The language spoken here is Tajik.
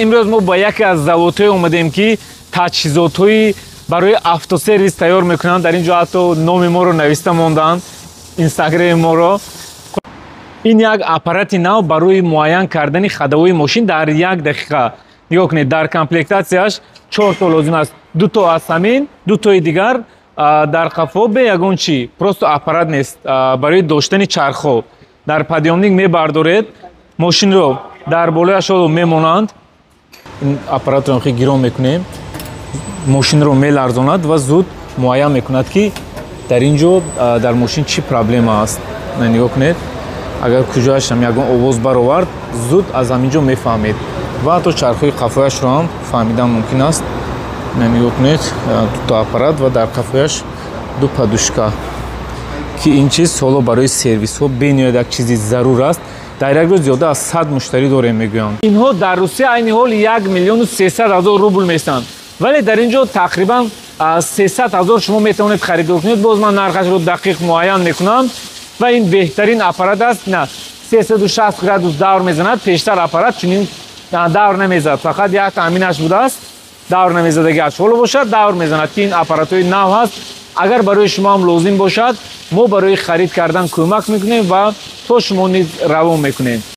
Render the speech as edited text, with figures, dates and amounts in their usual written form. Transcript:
Имрӯз мо ба яке аз заводҳое омадем, ки таҷҳизотҳои барои автосервис тайёр мекунанд. Дар ин ҷо ҳатто номи моро нависта монданд, инстаграми моро. Ин як аппарати нав барои муайян кардани ходовои мошин дар як дақиқа. Нигоҳ кунед, дар комплектатсияш чорто лозим аст: дуто аз ҳамин, дутои дигар дар қафо, бе ягон чӣ, просто аппарат нест. Барои доштани чархҳо дар подъёмник мебардоред мошинро, дар болояш мемонанд. Ин аппаратро хе гирон мекунем, мошинро меларзонад ва зуд муайян мекунад, ки дар ин ҷо дар мошин чӣ проблема аст. Нигоҳ кунед, агар куҷояшам ягон овоз баровард, зуд аз ҳамин ҷо мефаҳмед ва ҳатто чархҳои қафояшро ҳам фаҳмидан мумкин аст. Нигоҳ кунед, дуто аппарат ва дар қафояш ду подушка, ки ин чиз ҳоло барои сервисҳо бениҳоят як чизи зарур аст. Дар як рӯз зиёда аз 100 муштарӣ дорем, мегӯянд. Инҳо дар Русия айни ҳол 1 300 000 рубл местанд, вале дар ин ҷо тақрибан 300 000 шумо метавонед харидор кунед. Боз ман нархашро дақиқ муайян мекунам. Ва ин беҳтарин аппарат аст, на 360 градус давр мезанад. Пештар аппарат чунин давр намезад, фақат як таъминаш будааст, давр намезадагиаш. Ҳоло бошад, давр мезанад, ки ин аппаратҳои нав ҳаст. Агар барои шумо ҳам лозим бошад, мо барои харид кардан кӯмак мекунем ва то шумо низ равон мекунем.